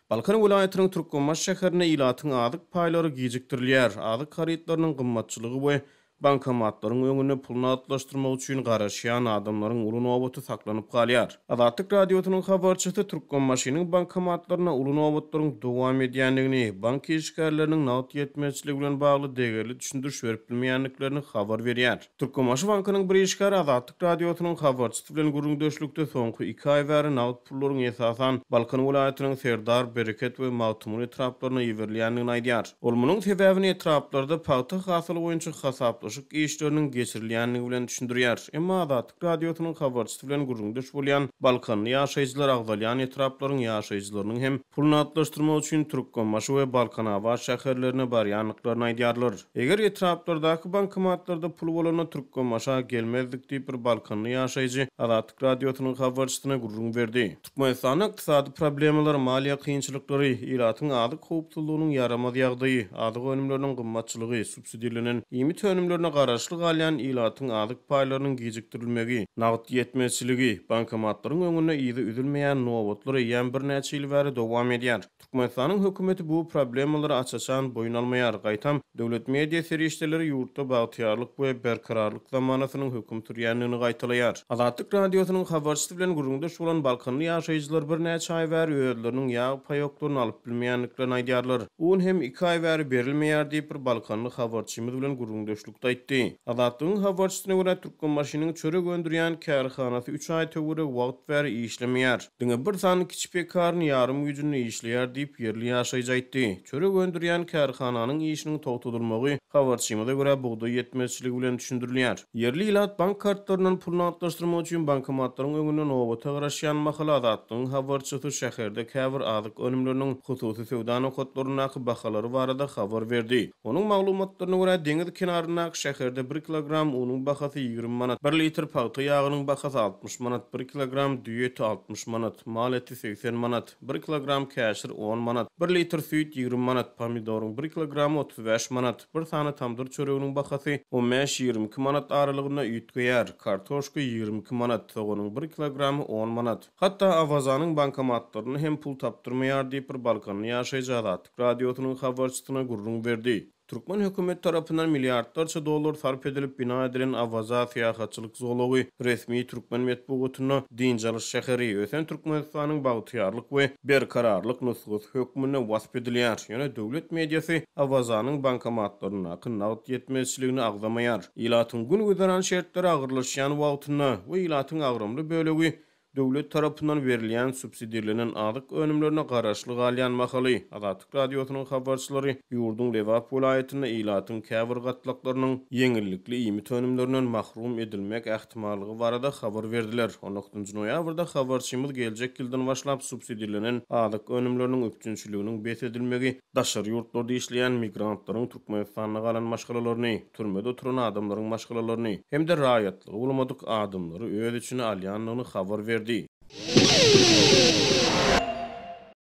Balkan welaýatynyň Türkmenbaşy şäherinde ilatyň azyk paýlary gijikdirilýär, azyk harytlarynyň gymmatçylygy we bankomatlaryň öňünde pul nagtlaşdyrmak üçin garaşýan adamlaryň uly nobaty saklanyp galýar. Azatlyk Radiosynyň habarçysy Türkmenbaşynyň bankomatlarynda uly nobatlaryň dowam edýändigini, bank işgärleriniň nagt ýetmezçiligi bilen bagly degerli düşündiriş berip bilmeýändiklerini habar berýär. Türkmenbaşy bankynyň bir işgäri Azatlyk Radiosynyň habarçysy bilen gürrüňdeşlikde soňky iki aý bäri nagt pullaryň esasan Balkan welaýatynyň Serdar, Bereket we Magtymguly etraplaryna iberilýändigini aýdýar. Ol munuň sebäbini etraplarda pagta hasyly boýunça hasaplaşyk işleriniň geçirilýändigi bilen düşündirýär. Emma Azatlyk Radiosynyň habarçysy bilen gürrüňdeş bolýan balkanly ýaşaýjylar agzalýan etraplaryň ýaşaýjylarynyň hem pul nagtlaşdyrmak üçin Türkmenbaşy we Balkanabat şäherlerine barýandyklaryny aýdýarlar. Eger etraplardaky bankomatlarda pul bolanda Türkmenbaşa gelmezdik diýip, bir balkanly ýaşaýjy Azatlyk Radiosynyň habarçysyna gürrüň berdi. Türkmenistanda ykdysady problemalar, maliýe kynçylyklary, ilatyň azyk howpsuzlygynyň ýaramaz ýagdaýy, azyk önümleriniň gymmatçylygy, subsidirlenen iýmit önümlerine garaşly galýan ilatyň azyk paýlarynyň gijikdirilmegi, nagt ýetmezçiligi, bankomatlaryň öňünde yzy üzülmeýän nobatlar eýýäm birnäçe ýyl bäri dowam edýär. Türkmenistanyň hökümeti bu problemalary aç-açan boýun almaýar, gaýtam, döwlet media serişdeleri ýurtda bagtyýarlyk we berkararlyk zamanasynyň höküm sürýändigini gaýtalaýar. Azatlyk Radiosynyň habarçysy bilen gürrüňdeş bolan balkanly ýaşaýjylar birnäçe aý bäri özleriniň ýag paýoklaryny alyp bilmeýändiklerini aýdýarlar. Un hem iki aý bäri berilmeýär diýip, bir balkanly habarçymyz bilen gürrüňdeşlikde aýtdy. Azatlygyň habarçysyna görä, Türkmenbaşynyň çörek öndürýän kärhanasy üç aý töweregi wagt bäri işlemeýär. Diňe bir sany kiçi pekarny ýarym güýjünde işleýär diýip, ýerli ýaşaýjy aýtdy. Çörek öndürýän kärhananyň işiniň togtadylmagy, habarçymyza görä, bugdaý ýetmezçiligi bilen düşündirilýär. Ýerli ilat bank kartlaryndan pul nagtlaşdyrmak üçin bankomatlaryň öňünde nobata garaşýan mahaly Azatlygyň habarçysy şäherde käbir azyk önümleriniň hususy söwda nokatlaryndaky bahalary barada habar berdi. Onuň maglumatlaryna görä, deňiz kenaryndaky şäherde bir kilogram unuň bahasy 20 manat, bir litr pagta ýagynyň bahasy 60 manat, bir kilogram düýe eti 60 manat, mal eti 80 manat, bir kilogram käşir on manat, bir litr süýt 20 manat, pomidoryň bir kilogramy 35 manat, bir sany tamdyr çöreginiň bahasy on bäş-22 manat aralygynda üýtgeýär, kartoşka 22 manat, soganyň bir kilogramy on manat. Hatda Awazanyň bankomatlarynda hem pul tapdyrmaýar diýip, bir balkanly ýaşaýjy Azatlyk Radiosynyň habarçysyna gürrüň berdi. Türkmen hökümeti tarapyndan milliardlarça dollar sarp edilip bina edilen Awaza syýahatçylyk zolagy resmi türkmen metbugatynda dynç alyş şäheri, ösen Türkmenistanyň bagtyýarlyk we berkararlyk nusgasy hökmünde wasp edilýär. Ýöne döwlet mediasy Awazanyň bankomatlaryndaky nagt ýetmezçiligini agzamaýar. Ilatyň gün-güzeran şertleri agyrlaşýan wagtynda we ilatyň agramly bölegi döwlet tarapyndan berilýän subsidirlenen azyk önümlerine garaşly galýan mahaly, Azatlyk Radiosynyň habarçylary ýurduň Lebap welaýatynda ilatyň käbir gatlaklarynyň ýeňillikli iýmit önümlerinden mahrum edilmek ähtimallygy barada habar berdiler. On dokuzynjy noýabrda habarçymyz geljek ýyldan başlap subsidirlenen azyk önümleriniň üpjünçiliginiň bes edilmegi daşary ýurtlarda işleýän migrantlaryň Türkmenistanda galan maşgalalaryny, türmede oturan adamlaryň maşgalalaryny hem-de raýatlygy bolmadyk adamlary öz içine alýandygyny habar berdi.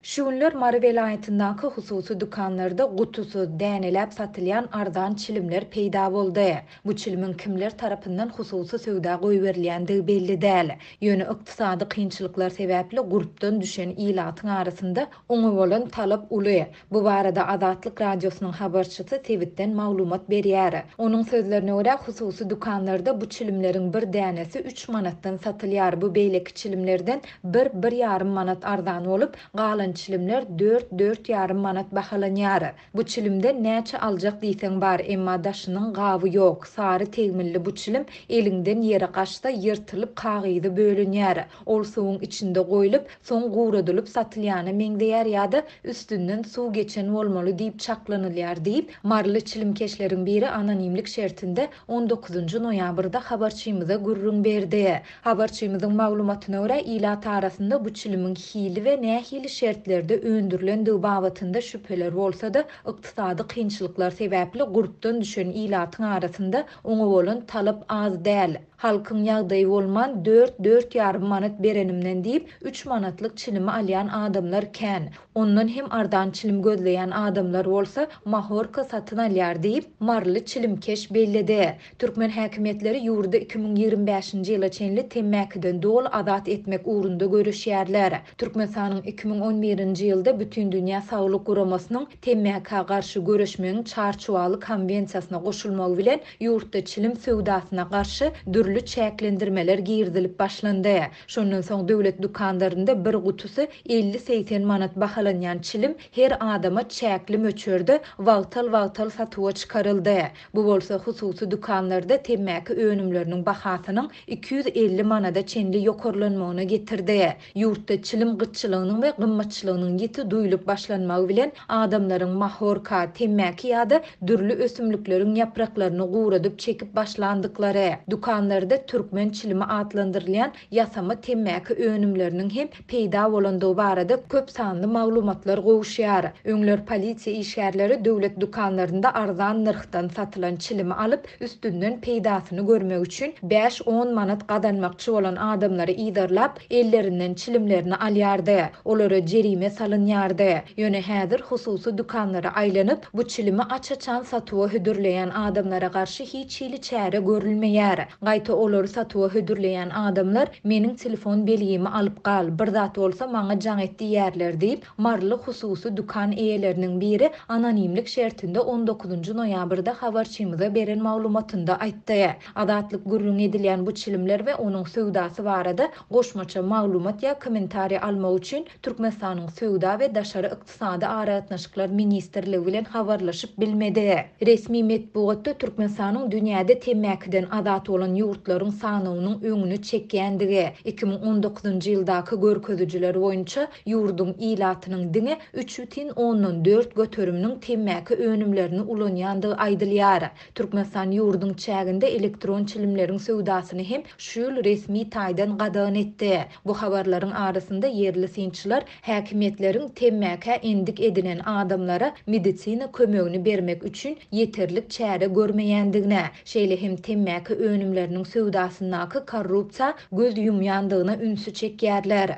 Şu günler Mary welaýatyndaky hususy dükanlarda gutusyz, däneläp satylýan arzan çilimler peýda boldy. Bu çilimiň kimler tarapyndan hususy söwda goýberilýändigi belli däl. Ýöne ykdysady kynçylyklar sebäpli gurpdan düşen ilatyň arasynda Oňa bolan talap uly. Bu barada Azatlyk Radiosynyň habarçysy sebitden maglumat berýär. Onuň sözlerine görä, hususy dükanlarda bu çilimleriň bir dänesi üç manatdan satylýar, bu beýleki çilimlerden bir, bir ýarym manat arzan bolup, galan çilimler dört, dört ýarym manat bahalanýar. Bu çilimden näçe aljak diýseň bar, emma daşynyň gaby ýok. Sary tegmilli bu çilim eliňden ýere gaçsa, ýyrtylyp kagyzy bölünýär. Ol suwuň içinde goýlup, soň guradylyp satylýana meňzeýär ýa-da üstünden suw geçen bolmaly diýip çaklanylýar diýip, maryly çilimkeşleriň biri anonimlik şertinde on dokuzynjy noýabrda habarçymyza gürrüň berdi. Habarçymyzyň maglumatyna görä, ilat arasynda bu çilimiň hili we nähili şertlerde öndürilendigi babatynda şübheler bolsa-da, ykdysady kynçylyklar sebäpli gurpdan düşen ilatyň arasynda oňa bolan talap az däl. Halkyň ýagdaýy bolman, dört, dört ýarym manat berenimden diýip, üç manatlyk çilimi alýan adamlar kän. Ondan hem arzan çilim gözleýän adamlar bolsa, mahorka satyn alýar diýip, maryly çilimkeş belledi. Türkmen häkimiýetleri ýurdy 2025-nji ýyla çenli temmäkiden doly azat etmek ugrunda göreşýärler. Türkmenistanyň 2011-nji ýylda Bütindünýä Saglyk Guramasynyň temmäkä garşy göreşmegiň Çarçuwaly konwensiýasyna goşulmagy bilen, ýurtda çilim söwdasyna garşy dürli çäklendirmeler girizilip başlandy. Şondan soň döwlet dükanlarynda bir gutusy 50-80 manat bahalanýan çilim her adama çäkli möçberde wagtal-wagtal satuwa çykaryldy. Bu bolsa hususy dükanlarda temmäki önümleriniň bahasynyň 250 manada çenli ýokarlanmagyna getirdi. Ýurtda çilim gytçylygynyň we gymmatçylygynyň ýiti duýlup başlanmagy bilen, adamlaryň mahorka, temmäki ýa-da dürli ösümlikleriň ýapraklaryny guradyp çekip başlandyklary, dükanlarda türkmen çilimi atlandyrylýan ýasama temmäki önümleriniň hem peýda bolandygy barada köp sanly maglumatlar gowuşýar. Öňler polisiýa işgärleri döwlet dükanlarynda arzan nyrhdan satylan çilimi alyp, üstünden peýdasyny görmek üçin bäş-on manat gazanmakçy bolan adamlary yzarlap, ellerinden çilimlerini alýardy. Olara jerime salynýardy. Ýöne häzir hususy dükanlara aýlanyp, bu çilimi aç-açan satuwa hödürleýän adamlara garşy hiç hili çäre görülmeýär. Gaýta olary satuwa hödürleýän adamlar meniň telefon belgimi alyp gal, bir zat bolsa maňa jaň et diýýärler diýip, maryly hususy dükan eýeleriniň biri anonimlik şertinde on dokuzynjy noýabrda habarçymyza beren maglumatynda aýtdy. Azatlyk gürrüňi edilýän bu çilimler we onuň söwdasy barada goşmaça maglumat ýa kommentariý almak üçin Türkmenistanyň Söwda we daşary ykdysady aragatnaşyklar ministrligi bilen habarlaşyp bilmedi. Resmi metbugatda Türkmenistanyň dünýäde temmäkiden azat bolan ýurtlaryň sanawynyň öňüni çekýändigi, 2019-njy ýyldaky görkezijiler boýunça ýurduň ilatynyň diňe üç bütin ondan dört göteriminiň temmäki önümlerini ulanýandygy aýdylýar. Türkmenistan ýurduň çäginde elektron çilimleriň söwdasyny hem şu ýyl resmi taýdan gadagan etdi. Bu habarlaryň arasynda ýerli synçylar häkimiýetleriň temmäkä endik edinen adamlara medisina kömegini bermek üçin ýeterlik çäre görmeýändigine, şeýle hem temmäki önümleriniň söwdasyndaky korrupsiýa göz ýumýandygyna ünsi çekýärler.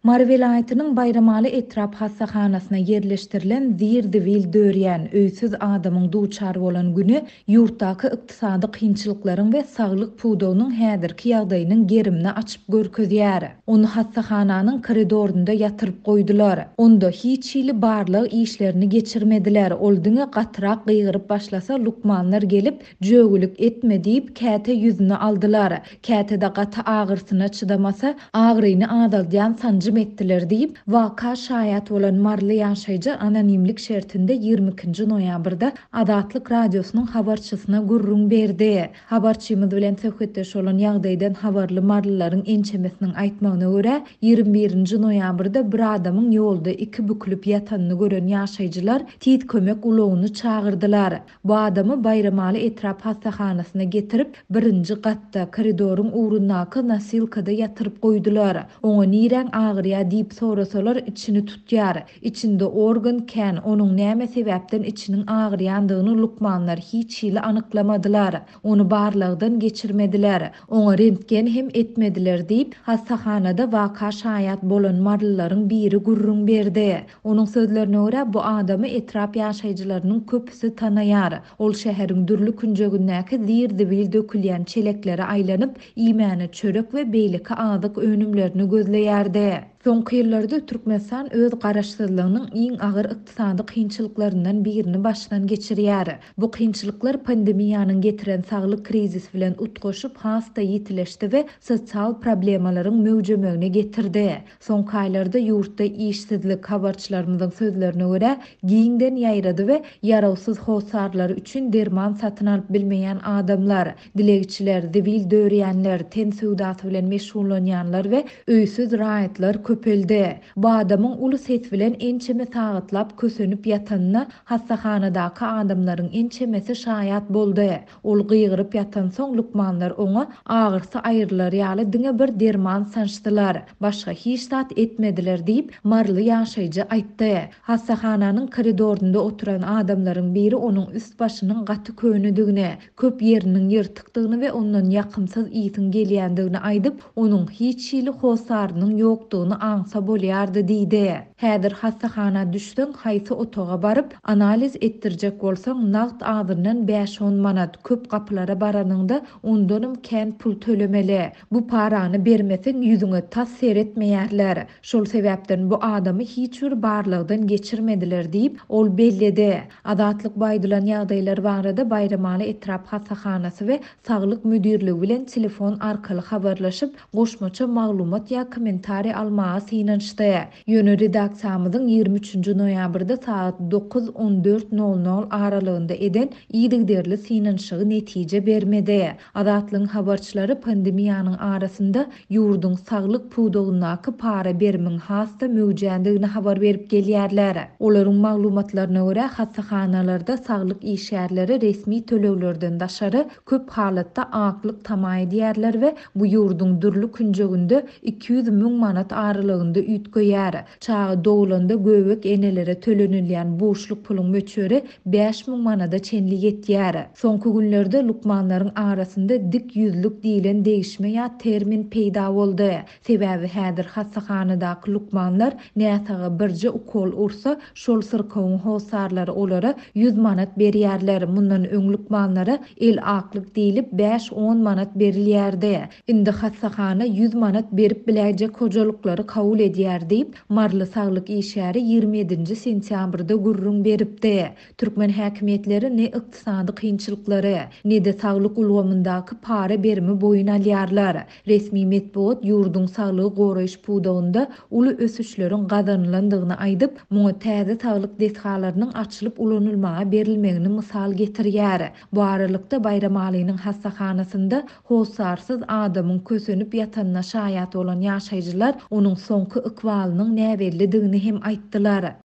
Mary welaýatynyň Baýramaly etrap hassahanasyna ýerleşdirilen zir-zibil dörýän, öýsüz adamyň duçar bolan güni ýurtdaky ykdysady kynçylyklaryň we saglyk pudagynyň häzirki ýagdaýynyň gerimini açyp görkezýär. Ony hassahananyň koridorynda ýatyryp goýdular. Onda hiç hili barlag işlerini geçirmediler, ol diňe gatyrak gygyryp başlasa lukmanlar gelip, Jögülik etme diýip, käte ýüzüne aldylar. Käte-de gaty agyrsyna çydamasa, agyryny azaldýan sanjym etdiler diýip, waka şaýat bolan maryly ýaşaýjy anonimlik şertinde ýigrimi ikinji noýabrda Azatlyk Radiosynyň habarçysyna gürrüň berdi. Habarçymyz bilen söhbetdeş bolan ýagdaýdan habarly marylylaryň ençemesiniň aýtmagyna görä, ýigrimi birinji noýabrda bir adamyň ýolda iki bükülip ýatanyny gören ýaşaýjylar tiz kömek ulagyny çagyrdylar. Bu adamy Baýramaly etrap hassahanasyna getirip, birinji gatda, koridoryň ugrundaky nosilkada ýatyryp goýdular. Oňa niräň agyrýa diýip sorasalar, içini tutýar. Içinde organ kän, onuň näme sebäpden içiniň agyrýandygyny lukmanlar hiç hili anyklamadylar. Ony barlagdan geçirmediler. Oňa rentgen hem etmediler diýip, hassahanada waka şaýat bolan marylylaryň biri gürrüň berdi. Onuň sözlerine görä, bu adamy etrap ýaşaýjylarynyň köpüsi tanaýar. Ol şäheriň dürli künjegindäki zir-zibil dökülýän çeleklere aýlanyp, iýmäne çörek we beýleki azyk önümlerini gözleýärdi. Soňky ýyllarda Türkmenistan öz garaşsyzlygynyň iň agyr ykdysady kynçylyklaryndan birini başdan geçirýär. Bu kynçylyklar pandemiýanyň getiren saglyk krizisi bilen utgaşyp has-da ýitileşdi we sosial problemalaryň möwjemegine getirdi. Soňky aýlarda ýurtda işsizlik, habarçylarymyzyň sözlerine görä, giňden ýaýrady we ýarawsyz hossarlary üçin derman satyn alyp bilmeýän adamlar, dilegçiler, zibil dörýänler, ten söwdasy bilen meşgullanýanlar we öýsüz raýatlar köpeldi. köpeldi. Bu adamyň uly ses bilen ençeme sagatlap kösenip ýatanyna hassahanadaky adamlaryň ençemesi şaýat boldy. Ol gygyryp ýatansoň, lukmanlar oňa agyrysy aýrylar ýaly diňe bir derman sançdylar. Başga hiç zat etmediler diýip, maryly ýaşaýjy aýtdy. Hassahananyň koridorynda oturan adamlaryň biri onuň üst-başynyň gaty könedigini, köp ýeriniň ýyrtykdygyny we ondan ýakymsyz ysyň gelýändigini aýdyp, onuň hiç hili hossarynyň ýokdugyny aňsa bolýardy diýdi. Häzir hassahana düşseň, haýsy otaga baryp, analiz etdirjek bolsaň, nagt azyndan bäş-on manat, köp gapylara baranyňda ondanam kän pul tölemeli. Bu parany bermeseň ýüzüňe tas seretmeýärler. Şol sebäpden bu adamy hiç bir barlagdan geçirmediler diýip, ol belledi. Azatlyk bu aýdylan ýagdaýlar barada Baýramaly etrap hassahanasy we Saglyk müdirligi bilen telefon arkaly habarlaşyp, goşmaça maglumat ýa kommentariý almaga synanyşdy. Ýöne redaksiýamyzyň 23 nji noýabrda sagat dokuz, on dört nol nol aralygynda eden yzygiderli synanyşygy netije bermedi. Azatlygyň habarçylary pandemiýanyň arasynda ýurduň saglyk pudagyndaky para berimiň has-da möwjändigini habar berip gelýärler. Olaryň maglumatlaryna görä, hassahanalarda saglyk işgärleri resmi töleglerden daşary, köp halatda aklyk tama edýärler we bu ýurduň dürli künjeginde 200 000 manat aralygynda üýtgeýär. Çaga dogulanda göbek enelere tölenilýän buşluk puluň möçberi 5000 manada çenli ýetýär. Soňky günlerde lukmanlaryň arasynda dik ýüzlük diýlen degişme ýa termin peýda boldy. Sebäbi häzir hassahanadaky lukmanlar näsaga birje ukol ursa, şol syrkawyň hossarlary olara 100 manat berýärler. Mundan öň lukmanlara el aklyk diýlip bäş-on manat berilýärdi. Indi hassahana 100 manat berip biläýjek hojalyklary kabul edýär diýip, maryly saglyk işgäri 27-nji sentýabrda gürrüň beripdi. Türkmen häkimiýetleri ne ykdysady kynçylyklary, ne-de saglyk ulgamyndaky para berimi boýun alýarlar. Resmi metbugat ýurduň saglygy goraýyş pudagynda uly ösüşleriň gazanylandygyny aýdyp, muňa täze saglyk desgalarynyň açylyp ulanylmaga berilmegini mysal getirýär. Bu aralykda, Baýramalynyň hassahanasynda hossarsyz adamyň kösenip ýatanyna şaýat bolan ýaşaýjylar onuň soňky ykbalynyň näbellidigini hem aýtdylar.